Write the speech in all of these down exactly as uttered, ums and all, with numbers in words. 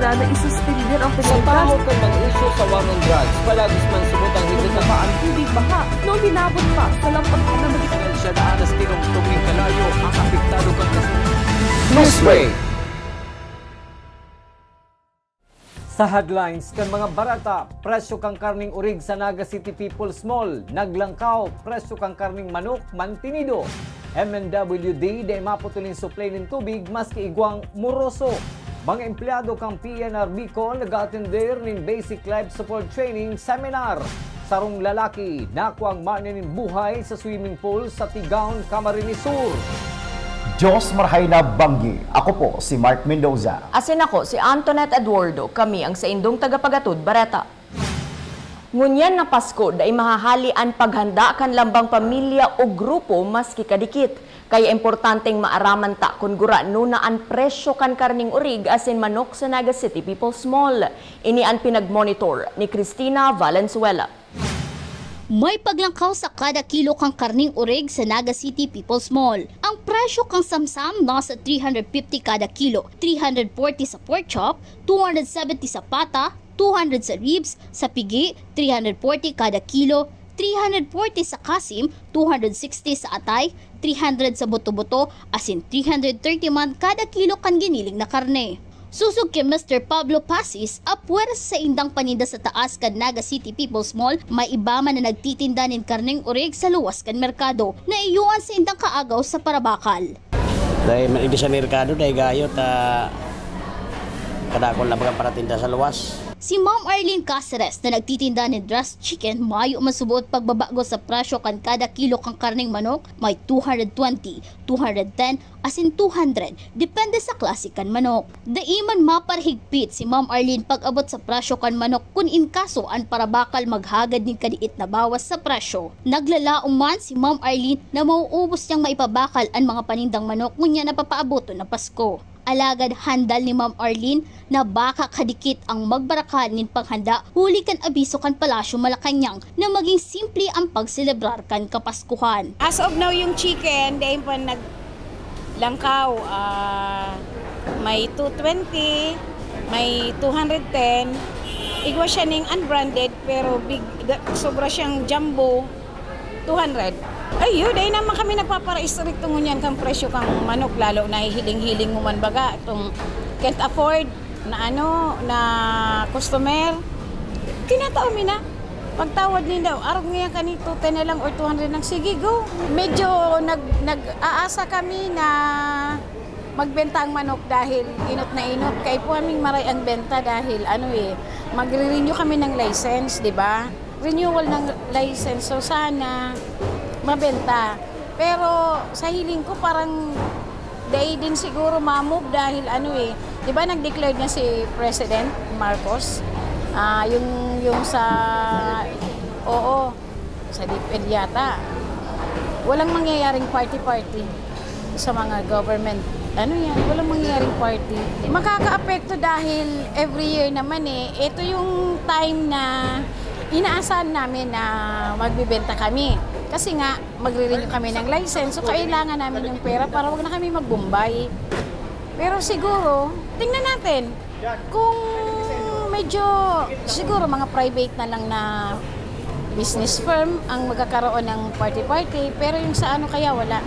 Na isuspender ang Sa pagkakataon tahaw kan mag-issue sa war on drugs, palagis man subot ang higit na pa ang tubig baha, no minabot pa sa lampag na magiging Dahil siya daan na tinungtong nin kalayo ang apektado kan kasunod. Newsbreak. Sa headlines kan mga bareta, presyo kan karneng orig sa Naga City People's Mall naglangkaw, presyo kan karneng manok mantinido. M N W D dai maputol nin supply nin tubig maski igwang moroso. Mga empleyado kan P N R Bicol nag-aatender nin Basic Life Support Training Seminar. Sarong lalaki nakuang marna nin buhay sa swimming pool sa Tigaon, Camarines Sur. Diyos marhay na banggi. Ako po si Mark Mendoza. Asin ako si Antoinette Eduardo. Kami ang saindong tagapagatod bareta. Ngunyan na Pasko, dai mahahali an paghanda kan lambang pamilya o grupo maski kadikit. Kaya importanteng maaraman ta kun gurano na an presyo kan karneng orig asin manok sa Naga City People's Mall. Ini an pinag-monitor ni Christina Valenzuela. May paglangkaw sa kada kilo kan karneng orig sa Naga City People's Mall. Ang presyo kan samsam nasa three hundred fifty kada kilo, three hundred forty sa pork chop, two hundred seventy sa pata, two hundred sa ribs, sa pigi, three hundred forty kada kilo, three hundred forty sa kasim, two hundred sixty sa atay, three hundred sa buto-buto, asin three hundred thirty man kada kilo kan giniling na karne. Sosog ki Mister Pablo Pasis, apwera sa saindang paninda sa taas kan Naga City People's Mall, may iba man na nagtitinda nin karneng orig sa luwas kan merkado na iyo an saindang kaagaw sa parabakal. Dai man, igdi sa merkado, dai gayo ta kadakul na bagang paratinda sa luwas. Si Ma'am Arlene Caceres na nagtitinda nin dressed chicken, mayo man subot pagbabago sa presyo kan kada kilo kan karneng manok, may two hundred twenty, two hundred ten, asin two hundred, depende sa klase kan manok. Dai man maparahigpit si Ma'am Arlene pag-abot sa presyo kan manok kun in kaso an parabakal maghagad nin kadikit na bawas sa presyo. Naglalaom man si Ma'am Arlene na mauubos niyang maipabakal an mga panindang manok ngunyan na papaaboton na Pasko. Alagad handal ni Ma'am Arlene na baka kadikit ang magbarakal nin paghanda huli kan abiso kan Palasyo Malacañang na maging simple ang pagselebrar kan Kapaskuhan. As of now, yung chicken, dai pa naglangkaw. Ah, may two twenty, may two hundred ten. Igwa siya ning unbranded, pero big, ga-, sobra siyang jumbo, two hundred. Ay, yun, dai naman kami nagpapara-istrikto ngunyan kang presyo kang manok, lalo na hihiling-hiling mo man baga, itong can't afford na ano, na customer. Tinatao mi na. Pagtawad ninda, "Arog niya kani, two ten na lang or two hundred lang." Sige, go. Medyo nag-, nag-aasa kami na magbenta ang manok dahil inot na inot. Kaipuhan ming maray ang benta dahil ano eh, magre-renew kami ng license, di ba? Renewal ng license. So sana mabenta. Pero sa hiling ko parang dai din siguro ma-move dahil ano eh, di ba nag-declare na si President Marcos? Ah, yung, yung sa, oo, sa DepEd yata. Walang mangyayaring party-party sa mga government. Ano yan? Walang mangyayaring party. Makakaapekto dahil every year naman eh, ito yung time na inaasahan namin na magbibenta kami. Kasi nga, magre-renew kami ng license. So, kailangan namin yung pera para wag na kami magbombay. Pero siguro, tingnan natin. Kung medyo, siguro mga private na lang na business firm ang magkakaroon ng party-party, pero yung sa ano kaya wala.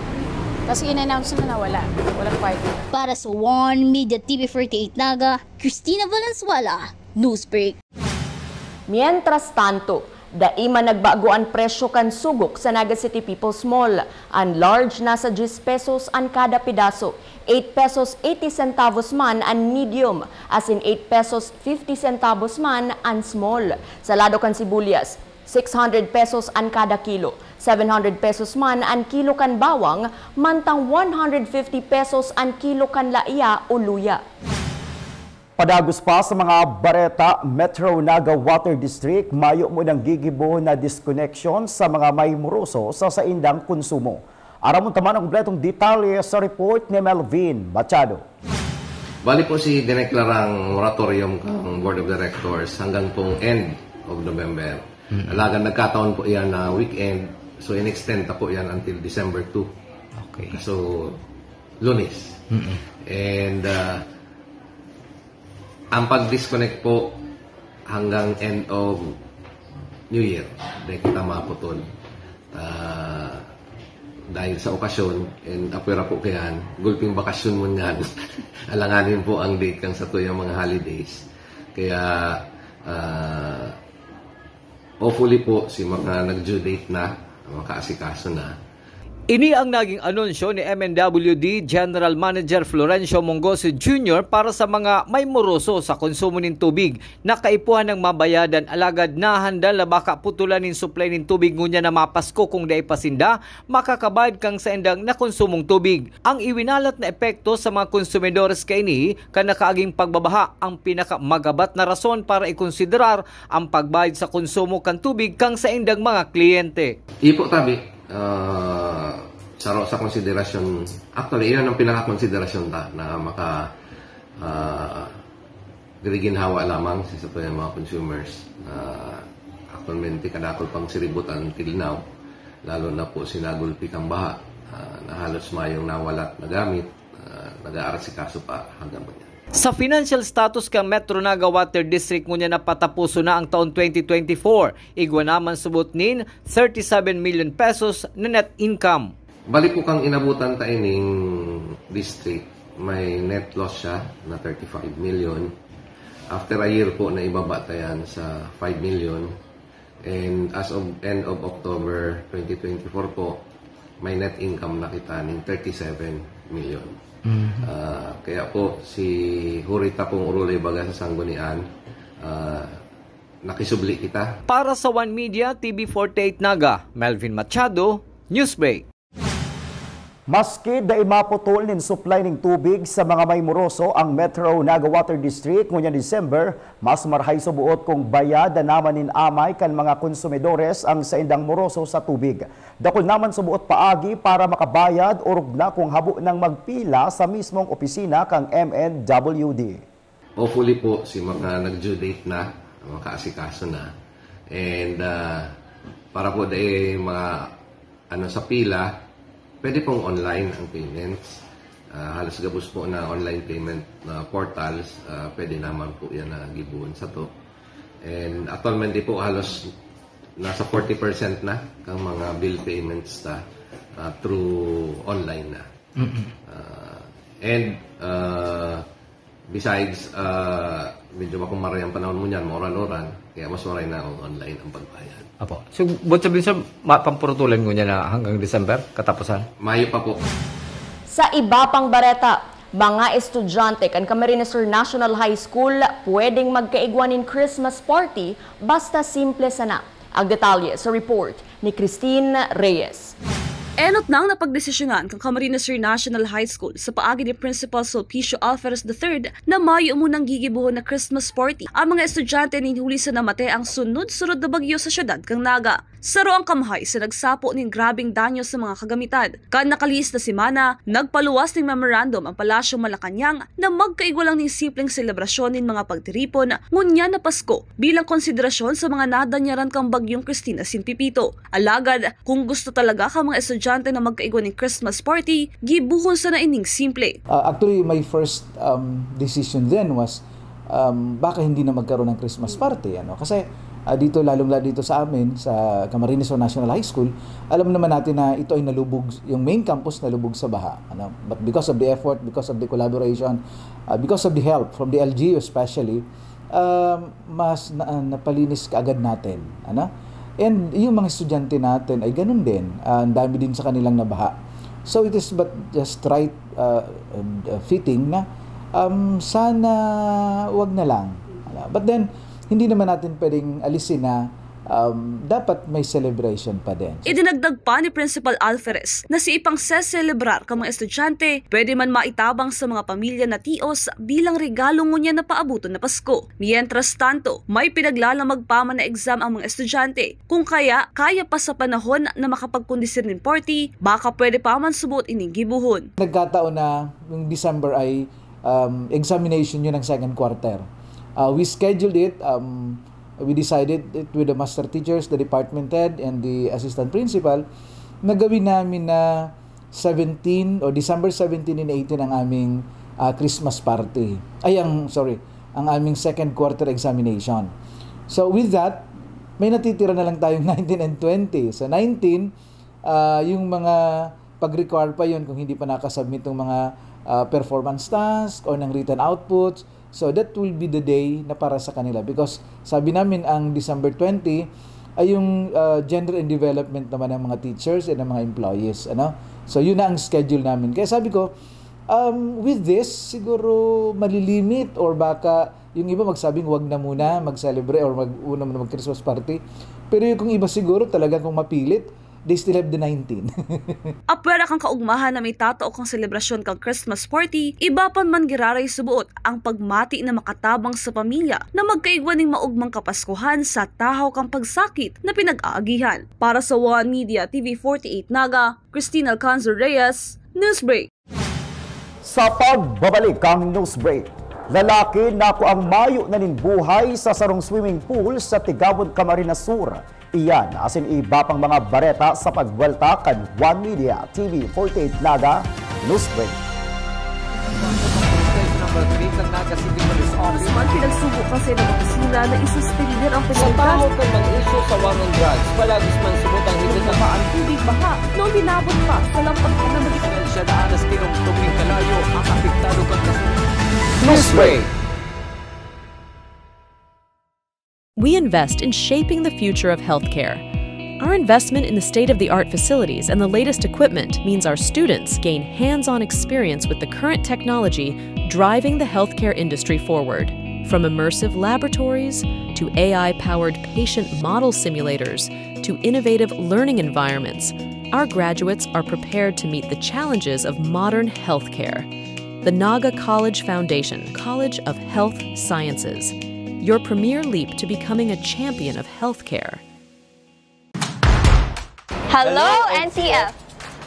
Kasi in-announce na na wala. Walang party. Para sa One Media T V forty-eight Naga, Christina Valenzuela, Newsbreak. Mientras tanto, dai man nagbago an presyo kan sugok sa Naga City People's Mall. An large nasa diyes pesos an kada pedaso, eight pesos eighty centavos man an medium, asin eight pesos fifty centavos man an small. Sa lado kan sibulyas, six hundred pesos an kada kilo, seven hundred pesos man an kilo kan bawang, mantang one hundred fifty pesos an kilo kan laiya o luya. Padagos pa sa mga bareta, Metro Naga Water District, mayo munang gigibo na disconnection sa mga may moroso sa saindang konsumo. Aramon ta man ang kompletong detalye sa report ni Melvin Machado. Bali po, si dineklarang moratorium kang Board of Directors hanggang pong end of November. Mm. Alagan nagkataon po yan na weekend, so in-extend ta po yan until December two. Okay. So, Lunes. Mm-mm. And, uh, Ang pag-disconnect po hanggang end of New Year, dai kita maputol. Ah, dahil sa okasyon, and apwera po kayan, gulping bakasyon mo niyan. Alanganin po ang date kang satuyang mga holidays. Kaya, ah, hopefully po, si mga nag-due date na, makaasikaso na. Ini ang naging anunsyo ni M N W D General Manager Florencio Mongoso Junior para sa mga may moroso sa konsumo nin tubig na kaipuhan ng mabayadan, alagad nahandal na baka putulan nin supply nin tubig ngunyan na mapasko kung dai pa sinda makakabayad kang saindang nakonsumong tubig. Ang iwinalat na epekto sa mga konsumidores kaini kan nakaaging pagbabaha ang pinakamagabat na rason para ikonsiderar ang pagbayad sa konsumo kan tubig kang saindang mga kliyente. Iyo po, tabi, ah, saro sa konsiderasyon, actually, iyon ang pinakakonsiderasyon ta na maka, ah, giriginhawa lamang sa satuyang mga consumers. Ah, aktualmente, kadakul pang siribot until now, lalo na po sinagulpi kang baha, ah, na halos mayong nawalat na gamit, ah, nag-aarasikaso pa hanggang ngayon. Sa financial status kan Metro Naga Water District ngunyan na patapuson na ang taon twenty twenty-four, igwa naman subot nin thirty-seven million pesos na net income. Bali po, kang inabutan ta ining district, may net loss siya na thirty-five million. After a year po, naibaba ta yan sa five million. And as of end of October twenty twenty-four po, may net income na kita ning thirty-seven million. Ah, kaya po, si huri ta pong orolay baga sa sanggunian, ah, nakisubli kita. Para sa One Media, T V forty-eight Naga, Melvin Machado, Newsbreak. Maski dai maputol nin supply nin tubig sa mga may moroso ang Metro Naga Water District ngunyan December, mas marahay suboot kung bayadan naman nin amay kan mga konsumidores ang saindang moroso sa tubig. Dakul naman suboot paagi para makabayad, orog na kung habo nang magpila sa mismong opisina kan M N W D. Hopefully po, si mga nag-due date na, makaasikaso na. And, ah, para po dai mga, ano, sa pila, pwede pong online ang payments. Ah, halos gabos po na online payment na portals, ah, pwede naman po yan na gibohon sato. And actualmente po, halos nasa forty percent na kang mga bill payments ta, ah, through online na. Ah, and, ah, besides, ah, medyo makumaray ang panahon mo niyan, mauran-uran, kaya mas maray na kung online ang pagbayad. Apo. So, buot sabihin, sir, ma-, pampurutulan ngunyan na hanggang December, katapusan? Mayo pa po. Sa iba pang bareta, mga estudyante kan Camarines Sur National High School pwedeng magkaigwa nin Christmas party basta simple sana. Ang detalye sa report ni Christine Reyes. Enot nang napagdesisyonan kan Camarines Sur National High School sa paagi ni Principal Sulpicio Alferez the third na mayo munang gigibohon na Christmas party ang mga estudyante nin huli sa namate ang sunod-sunod na bagyo sa syudad kan Naga. Saro ang kamhay sa nagsapo nin grabeng danyo sa mga kagamitan. Kan nakalihis na semana, nagpaluwas nin memorandum ang Palasyong Malacañang na magkaigwa lang nin simpleng selebrasyon nin mga pagtiripon ngunyan na Pasko bilang konsiderasyon sa mga nadanyaran kan Bagyong Christine asin Pepito. Alagad, kung gusto talaga kan mga estudyante na magkaigwa nin Christmas party, gibohon sana ining simple. Uh, actually, my first, um, decision then was, um, baka hindi na magkaroon ng Christmas party, ano? Kasi, ah, dito, lalong-lalo dito sa amin, sa Camarines Sur National High School, alam naman natin na ito ay nalubog, yung main campus nalubog sa baha, ano? But because of the effort, because of the collaboration, ah, because of the help from the L G U especially, um, mas na-, napalinis kaagad natin, ano? And yung mga estudyante natin ay ganun din. Ah, ang dami din sa kanilang nabaha. So it is but just right, uh, uh, fitting na, um, sana wag na lang. Ano? But then, hindi naman natin pwedeng alisin na, um, dapat may celebration pa din. Idinagdag pa ni Principal Alferez na si ipang seselebrar kan mga estudyante pwede man maitabang sa mga pamilya na tios bilang regalo ngunyan na paaboton na Pasko. Mientras tanto, may pinaglalamag pa man na exam ang mga estudyante. Kung kaya, kaya pa sa panahon na makapagkondisir nin party, baka pwede pa man subot ining gibohon. Nagkataon na yung December ay, um, examination yun ng second quarter. Uh, we scheduled it, um, we decided it with the master teachers, the department head, and the assistant principal, na gawin namin na seventeen o December seventeen and eighteen ang aming, ah, Christmas party. Ay, ang, sorry, ang aming second quarter examination. So with that, may natitira na lang tayong nineteen and twenty. So nineteen, ah, yung mga pag-require pa yun kung hindi pa nakasubmit ng mga, ah, performance task or ng written outputs. So that will be the day na para sa kanila, because sabi namin ang December twenty ay yung, ah, gender and development naman ng mga teachers and ng mga employees, ano? So yun na ang schedule namin. Kaya sabi ko, um, with this, siguro malilimit or baka yung iba magsabing, "Wag na muna mag-celebrate or mag-, una muna mag-Christmas party." Pero yung kung iba siguro talagang kung mapilit, they still have the nineteen. Apwera kan kaugmahan na may tatao kan selebrasyon kan Christmas party, iba pa man giraray suboot ang pagmati na makatabang sa pamilya na magkaigwa nin maugmang Kapaskuhan sa tahaw kan pagsakit na pinag-aagihan. Para sa One Media T V forty-eight Naga, Christine Alcanzar Reyes, Newsbreak. Sa pagbabalik kan Newsbreak, lalaki nakuang mayo na nin buhay sa sarong swimming pool sa Tigawon, Camarines Sur. Iyan asin iba pang mga bareta sa pagbuwelta kan One Media T V forty-eight Naga Newsbreak. Number three kan Naga City Police Office. Man pinagsugo kasi ng opisina na isuspender ang Sa penalidad. tahaw kan mga isyu sa war on drugs, palagis man subot ang higit na Ang tubig baha na uminabot pa sa lampag na magiging Siya na alas tinungtong ning kalayo ang apektado kan kasunod. Newsbreak. We invest in shaping the future of healthcare. Our investment in the state of the art facilities and the latest equipment means our students gain hands on experience with the current technology driving the healthcare industry forward. From immersive laboratories to A I powered patient model simulators to innovative learning environments, our graduates are prepared to meet the challenges of modern healthcare. The Naga College Foundation, College of Health Sciences, your premier leap to becoming a champion of healthcare. Hello, N C F!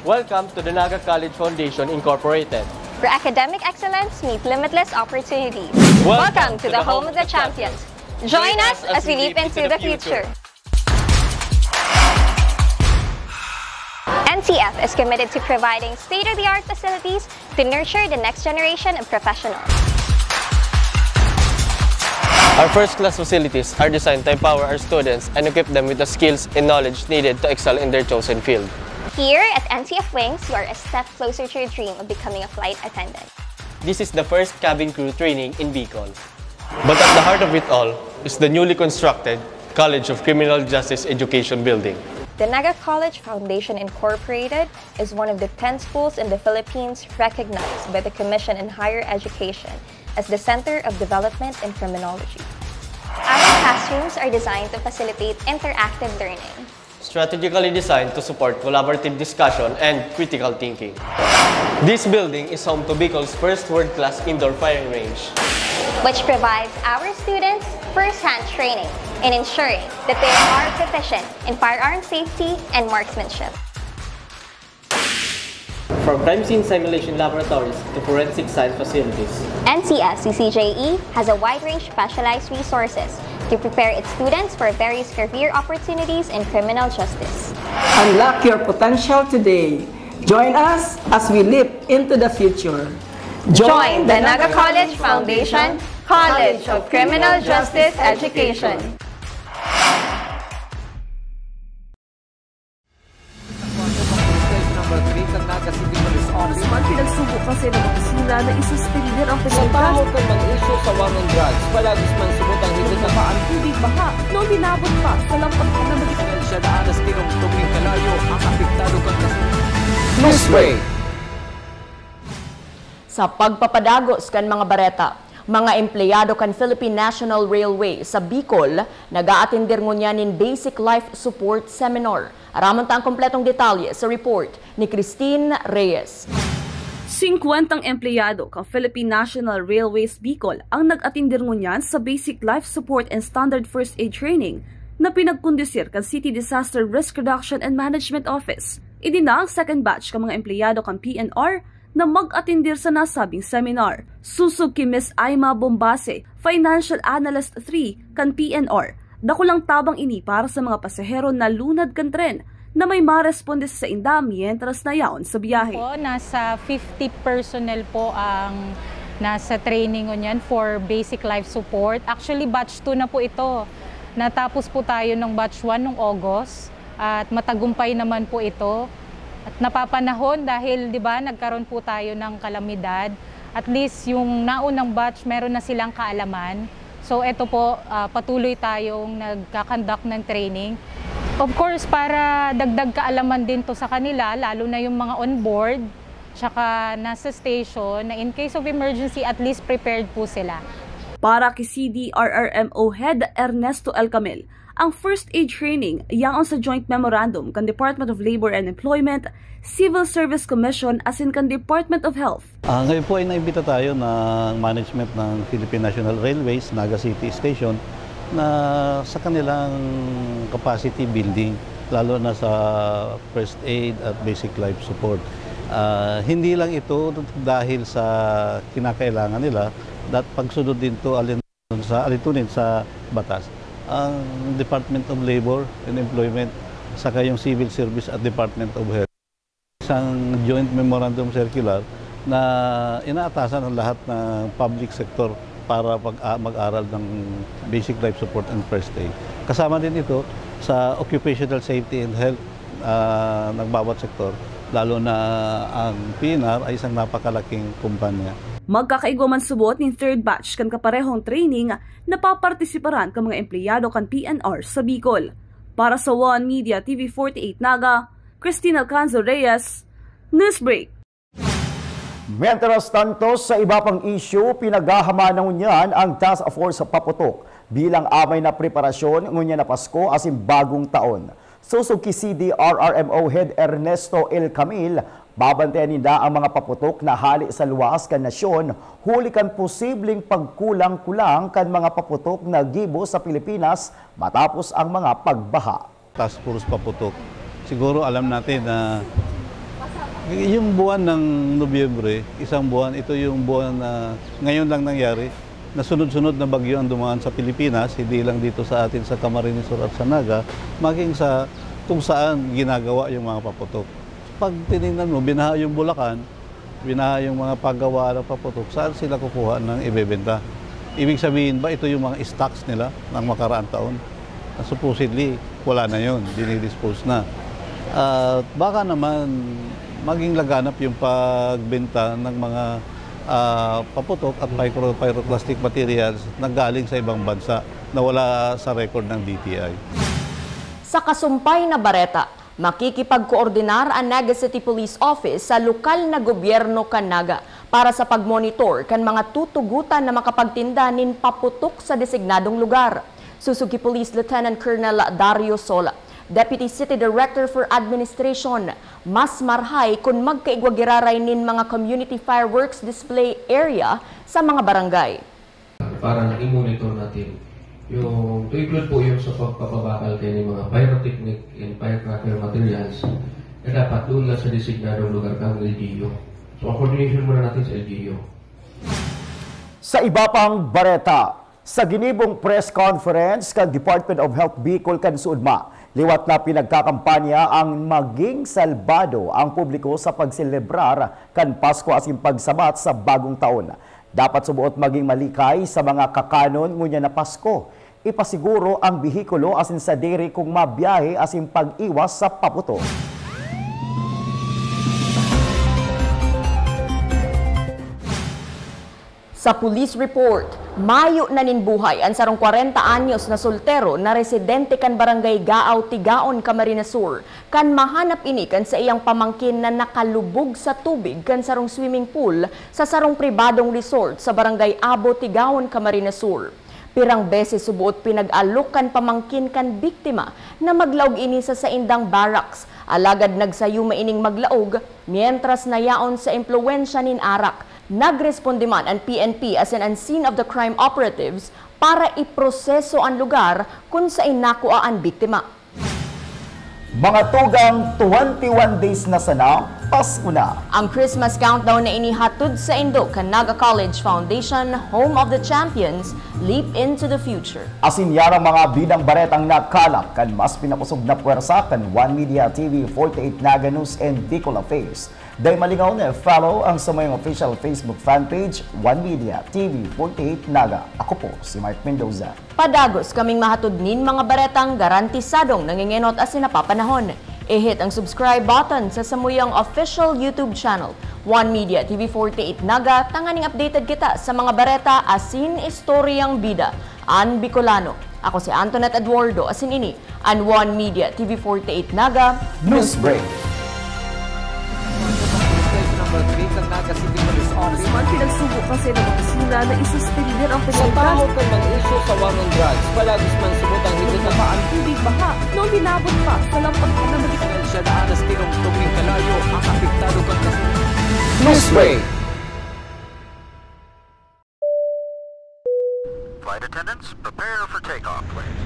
Welcome to the Naga College Foundation Incorporated. Where academic excellence meets limitless opportunities. Welcome to the home of the champions. Join us as we leap into the future. N C F is committed to providing state-of-the-art facilities to nurture the next generation of professionals. Our first-class facilities are designed to empower our students and equip them with the skills and knowledge needed to excel in their chosen field. Here at N C F Wings, you are a step closer to your dream of becoming a flight attendant. This is the first cabin crew training in Bicol. But at the heart of it all is the newly constructed College of Criminal Justice Education Building. The Naga College Foundation Incorporated is one of the ten schools in the Philippines recognized by the Commission on Higher Education as the Center of Development in Criminology. Our classrooms are designed to facilitate interactive learning. Strategically designed to support collaborative discussion and critical thinking. This building is home to Bicol's first world-class indoor firing range. Which provides our students first-hand training in ensuring that they are proficient in firearm safety and marksmanship. From crime scene simulation laboratories to forensic science facilities. N C F C C J E has a wide range of specialized resources to prepare its students for various career opportunities in criminal justice. Unlock your potential today. Join us as we leap into the future. Join the Naga College Foundation College of Criminal Justice Education. Number three kan Naga City Police Office. Man pinagsugo kasi ng opisina na isuspender ang Sa penalidad. tahaw kan mga isyu sa war on drugs, palagis man subot ang higit na Ang tubig baha na uminabot pa sa lampag na magiging Siya na alas tinungtong ning kalayo ang apektado kan kasunod. Newsbreak. Sa pagpapadagos kan mga bareta, mga empleyado kan Philippine National Railway sa Bicol nag-aatender ngunyan nin basic life support seminar. Aramon ta ang kompletong detalye sa report ni Christine Reyes. Singkwentang empleyado kan Philippine National Railways Bicol ang nag-atindir ngunyan sa Basic Life Support and Standard First Aid Training na pinagkondusir kan City Disaster Risk Reduction and Management Office. Idinang second batch kan mga empleyado kan P N R na mag-atindir sa nasabing seminar. Susog ki Miss Aima Bombase, Financial Analyst three kan P N R, dakulang tabang ini para sa mga pasahero na lunad kan tren na may maresponde sa sainda mientras na yaon sa biyahe. Po, nasa fifty personnel po ang Nasa training ngunyan for basic life support. Actually, batch two na po ito. Natapos po tayo ng batch one nung August at matagumpay naman po ito. At napapanahon dahil, di ba, nagkaroon po tayo ng kalamidad. At least yung naunang batch, meron na silang kaalaman. So, eto po, ah, patuloy tayong nagka-conduct ng training. Of course, para dagdag kaalaman din to sa kanila, lalo na yung mga on board, tsaka nasa station, na in case of emergency, at least prepared po sila. Para ki C D R R M O Head Ernesto El Camil, ang first aid training yaon sa joint memorandum kan Department of Labor and Employment, Civil Service Commission asin kan Department of Health. Ah, ngayon po ay naimbita tayo ng management ng Philippine National Railways, Naga City Station, na sa kanilang capacity building, lalo na sa first aid at basic life support. Ah, hindi lang ito dahil sa kinakailangan nila, dat pagsunod din to alin sa alitunin sa batas. Ang Department of Labor and Employment, saka yung Civil Service at Department of Health. Isang joint memorandum circular na inaatasan ang lahat ng public sector para pag, ah, mag-aral ng basic life support and first aid. Kasama din ito sa occupational safety and health, ah, ng bawat sektor, lalo na ang P N R ay isang napakalaking kumpanya. Magkakaigwa man subot nin third batch kan kaparehong training na papartisiparan kan mga empleyado kan P N R sa Bicol. Para sa One Media T V forty-eight Naga, Christine Alcanzo Reyes, Newsbreak. Mientras tanto, sa iba pang isyu, pinaghahamanan ngunyan ang Task Force sa Paputok bilang amay na preparasyon ngunyan na Pasko asin Bagong Taon. Sosog ki C D R R M O Head Ernesto El Camil, babantayan ninda ang mga paputok na hale sa luwas kan nasyon huli kan posibleng pagkulang-kulang kan mga paputok na gibo sa Pilipinas matapos ang mga pagbaha. Task Force Paputok. Siguro alam natin na yung buwan ng Nobyembre, isang buwan, ito yung buwan na ngayon lang nangyari, na sunod-sunod na bagyo ang dumaan sa Pilipinas, hindi lang dito sa atin sa Camarines Sur at sa Naga, maging sa kung saan ginagawa yung mga paputok. Pag tinignan mo, binaha yung Bulacan, binaha yung mga paggawa ng paputok, saan sila kukuha ng ibebenta? Ibig sabihin ba ito yung mga stocks nila ng makaraang taon? Na supposedly, wala na yun, dinidispose na. At baka naman maging laganap yung pagbenta ng mga, ah, paputok at micro, pyroclastic materials na galing sa ibang bansa na wala sa record ng D T I. Sa kasumpay na bareta, makikipagkoordinar an Naga City Police Office sa lokal na gobyerno kan Naga para sa pagmonitor kan mga tutugotan na makapagtinda nin paputok sa designadong lugar. Sosog ki Police Lieutenant Colonel Dario Sola, Deputy City Director for Administration, mas marhay kun magkaigwa giraray nin mga community fireworks display area sa mga barangay. Para lang i-monitor natin yung, to include po yung sa pagpapabakal kayo ng mga pyrotechnic and firecracker materials na dapat doon lang sa designadong lugar kang L G U. So, ang coordination muna natin sa L G U. Sa iba pang bareta, sa ginibong press conference kan Department of Health Bicol kan Sudma, liwat na pinagkakampanya ang maging salbado ang publiko sa pagselebrar kan Pasko asin pagsabat sa Bagong Taon. Dapat suboot maging malikay sa mga kakanon ngunyan na Pasko. Ipasiguro ang behikulo asin sadiri kung mabiyahe asin pag-iwas sa paputok. Sa police report, mayo na nin buhay an sarong kwarenta anyos na soltero na residente kan Barangay Gaaw, Tigaon, Camarines Sur, kan mahanap ini kan saiyang pamangkin na nakalubog sa tubig kan sarong swimming pool sa sarong pribadong resort sa Barangay Abo, Tigaon, Camarines Sur. Pirang beses suboot pinag-alok kan pamangkin kan biktima na maglaog ini sa saindang barracks, alagad nagsayuma ining maglaog mientras na yaon sa impluwensya nin arak. Nagresponde man an P N P asin an scene of the crime operatives para iproseso an lugar kun sain nakua an biktima. Mga tugang, twenty-one days na sana, Pasko na. Ang Christmas countdown na ini hatod saindo kan Naga College Foundation, Home of the Champions, Leap into the Future. Asin yarang mga bidang baretang nakalap kan mas pinakosog na pwersa kan One Media T V forty-eight Naga News and Bicol Affairs. Dai malingaw na follow ang samuyang official Facebook fan page, One Media T V forty-eight Naga. Ako po si Mark Mendoza. Padagos kaming mahatod nin mga baretang garantisadong nangengenot asin napapanahon. I-hit ang subscribe button sa samuyang official YouTube channel, One Media T V forty-eight Naga, tanganing updated kita sa mga bareta asin istoryang bida an Bicolano. Ako si Antoinette Eduardo, asin ini an One Media T V forty-eight Naga News Break. Number three kan Naga City Police Office. Man pinagsugo kasi ng opisina na isuspender ang Sa pagkakita. Tawo kan mga isyu sa war on drugs, palagis man subot ang higit na Mababa ang tubig baha noong hinabot pa sa lampag na mag- Siya daan na sa tinungtong ning kalayo ang apektado kan kasunod. Newsbreak. Flight attendants, prepare for takeoff, please.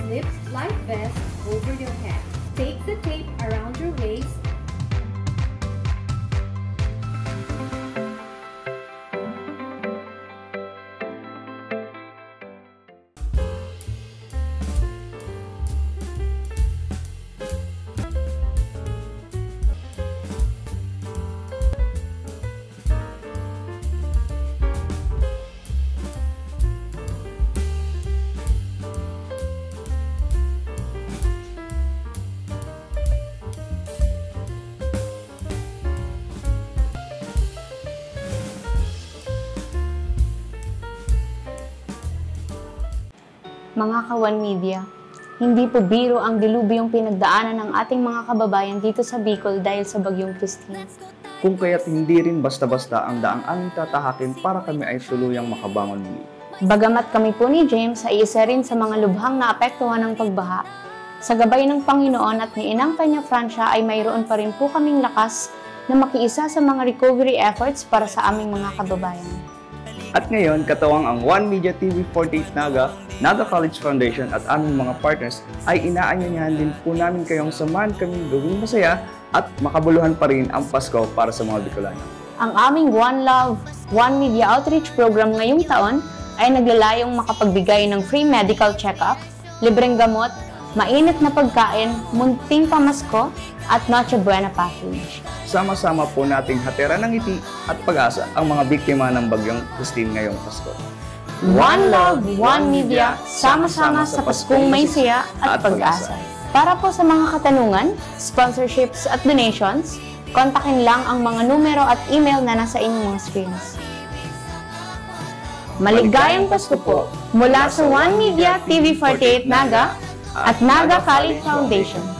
Slip life vest over your head. Take the tape around your waist. Mga ka-One Media, hindi po biro ang dilubyong pinagdaanan ng ating mga kababayan dito sa Bicol dahil sa Bagyong Christine. Kung kaya't hindi rin basta-basta ang daang aming tatahakin para kami ay tuluyang makabangon muli. Bagamat kami po ni James ay isa rin sa mga lubhang naapektuhan ng pagbaha, sa gabay ng Panginoon at ni Inang Peña Francia ay mayroon pa rin po kaming lakas na makiisa sa mga recovery efforts para sa aming mga kababayan. At ngayon, katuwang ang One Media T V forty-eight Naga, Naga College Foundation at aming mga partners, ay inaanyayahan din po namin kayong samahan kaming gawing masaya at makabuluhan pa rin ang Pasko para sa mga Bicolano. Ang aming One Love, One Media Outreach Program ngayong taon ay naglalayong makapagbigay ng free medical check-up, libreng gamot, mainit na pagkain, munting pamasko, at Noche Buena package. Sama-sama po nating hateran ng ngiti at pag-asa ang mga biktima ng Bagyong Christine ngayong Pasko. One Love, One Media, sama-sama sa Paskong may saya at pag-asa. Para po sa mga katanungan, sponsorships at donations, kontakin lang ang mga numero at email na nasa inyong mga screens. Maligayang Pasko po mula sa One Media T V forty-eight Naga at Naga College Foundation.